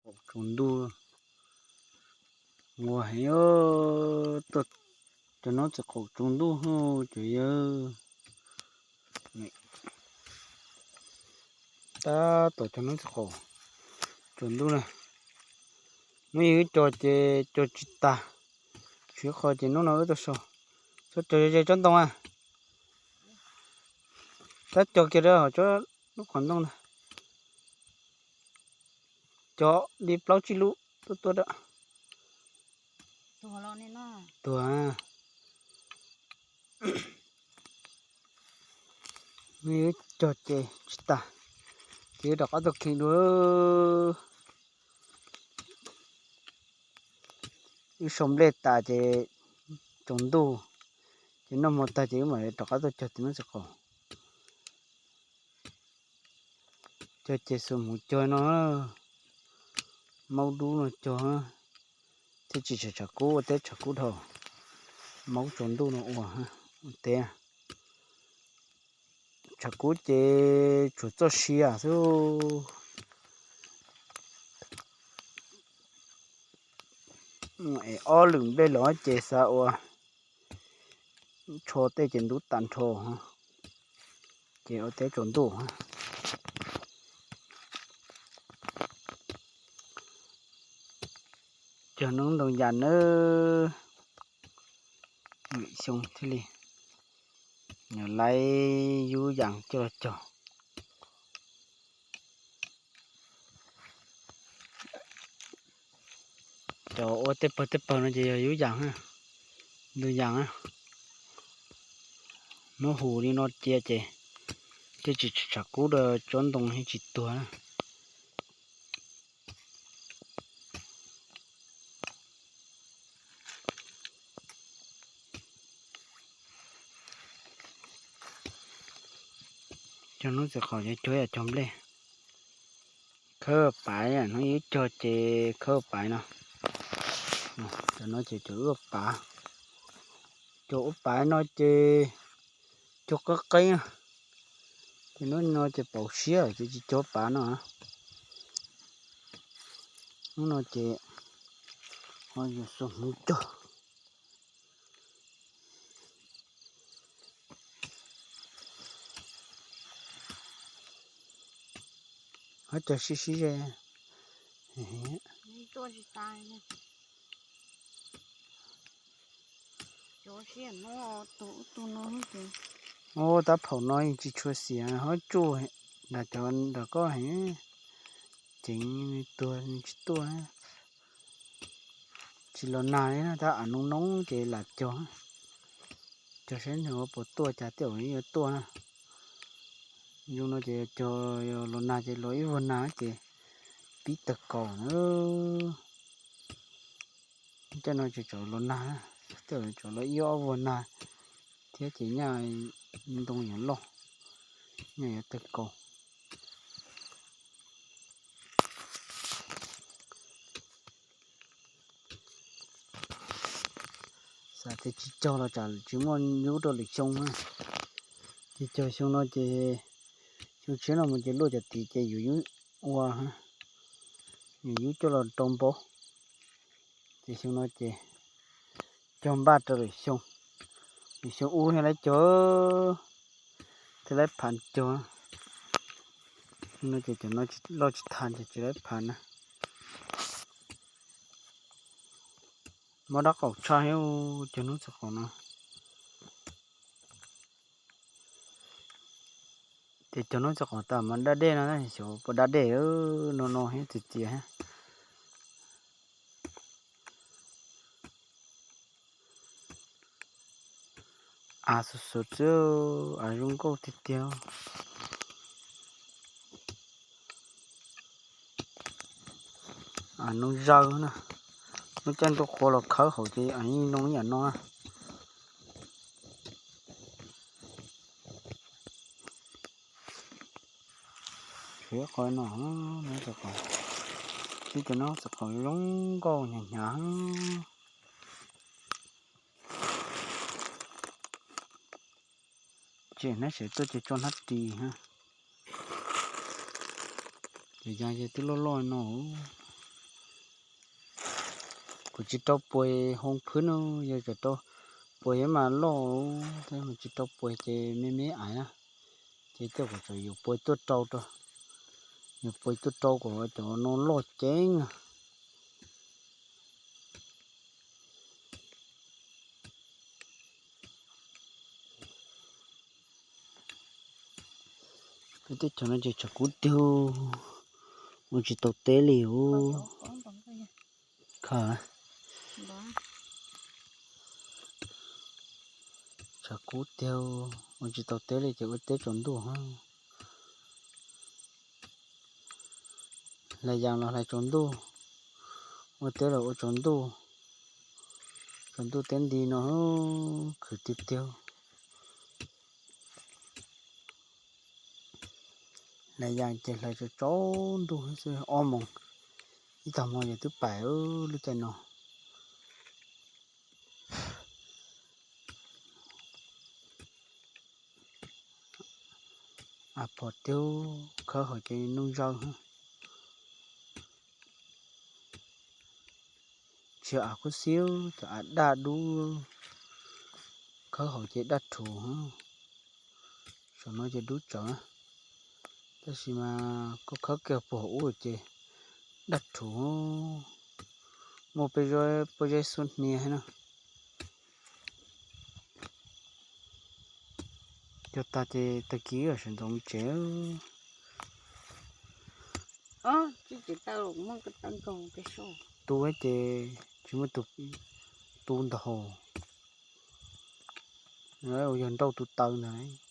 qaum tsaus ntuj, nquag heev, cov noob txiv qaum tsaus ntuj hwj cov yawg. Tab tom cog noob txiv qaum tsaus ntuj na. Muab ib co ces cog tsis tag, tshuav ib qho ces hnub no wb tuaj so. Txhob cog ze tsob ntoo a, tab cog kiag rau hauv tsob lub qhov ntoo ntag. Cog li plaub tsib lub tuaj tuaj rau. Tuag. Wb cog ces tsis tas, ces wb rov qab tuaj khi dua. Wb sau nplej tas ces tsaus ntuj, ces noj hmo tag ces wb mam rov qab tuaj cog tim noob txiv qaum. Cog ces xuas hmuv cog no, maub dub no cog, thiaj tsis tshav kub ua teb tshav kub dhau. Maub tsaus ntuj no ua ua teb. Tshav kub ces tsuas txoj sia xwb. Es ob lwm nplej los ces xav ua tsho tej ces ntub tas nrho, ces ua teb tsaus ntuj. Cog noob ntoo yas nawb, lwm xyoo thiaj li, yog laiv yub yas coj los cog. Cov ua tej pawg tej pawg no ces yog yub yas, ntoo yas. Muab hu li no cia ces thiaj tsis tshav kub rau tsob ntoo thiaj tsis tuag. Cog noob txiv qaum ces cog ib yam cog nplej, khawb paiv, hnub ib cog ces khawb paiv no. Cov no ces cov ua paiv, cov ua paiv no ces cog qeeb qeeb, ces hnub no ces pauv siab ces tsis cog paiv no. Hnub no ces ho yuav xuas hmuv cog. Ho cog sib sib ze. Ub, tab phaum no yeej tsis tshua xiam, ho tsuj nram cov nram koj heev, ceev tuag tsis tuaj. Tsis los nag li na, tab av noob noob ces lam cog, cog saib nws puas tuaj, cas tej zaum yuav tuaj na. Yus no ces cog los nag ces los ib vuag nag ces pib tawg kaus na. Tej no ces tsam los nag, tej zaum tsam los ib ob vuag nag thiab ces nyaj ntoo yuav loj, nyaj yuav tawg kaus. Xav tias tsis cog los tsam tsis muaj yub rau lwm xyoo na. Ces cog xyoo no ces xyoo tshiab no mus ces luaj cov tid ces yuav yub ua, yuav yub coj los rau npau. Ces xyoo no ces cog npaj rau lwm xyoo, lwm xyoo ub thiaj laib cog, thiaj laib phav cog. Xyoo no ces cov no loj tsis thas ces tsis laib phav na. Mob dab qaum tshaj thiab, cog noob txiv qaum no. Ces cog noob txiv qaum tas mas da dej no, xyov puas da dej, no no thiab txias txias thiab. Av xuv xuv xwb, av zoo nkauj tiag tiag. Av noob zawg na, lub caij ntuj qhuav los khawb hauv ces av yeej zoo ib yam no. Tshuav ib qho no, noob txiv qaum, sib cov noob txiv qaum zoo nkauj hnyav hnyav. Ces hnab sev tuaj ces tso hnab ris na. Ces yog ces twb loj loj no, Kuv tsis rau puas hoo phwb no, yog tseem rau puas mas loj, tab sis tsis rau puas ces me me ais na. Ces tej zaum kuv tseem yuav puas tuaj rau rau, yuav puas tuaj rau kom cov no loj ceev na. Peb teb chaws no ces tshav kub tiag, ua tsis tau teb li os. Kha, tshav kub tiag, ua tsis tau teb li ces ua teb tsaus ntuj. Hlais yas los hlais tsaus ntuj, ua teb los ua tsaus ntuj. Tsaus ntuj teb nti no khwv tiag tiag. Hlais yas ces hlais tsaus tsaus ntuj xwb, ob moos ib tag hmo ces twb pais lub caij no. Av pom tiag, khawb hauv ces nuj ntsawg. Tsis yog av kub xib, cov av daj dub, khawb hauv ces daj rhuv. Saum no ces dub tsawv, tab sis mas koj khawb kiag puag hauv ub ces daj rhuv. Muaj peb pob zeb xub hnia thiab na. Cog tag ces tag kis sawv ntxov mus tsev. Tu ces tsis muaj tus tu ntag hos. Yog nrauj tus taw ntag.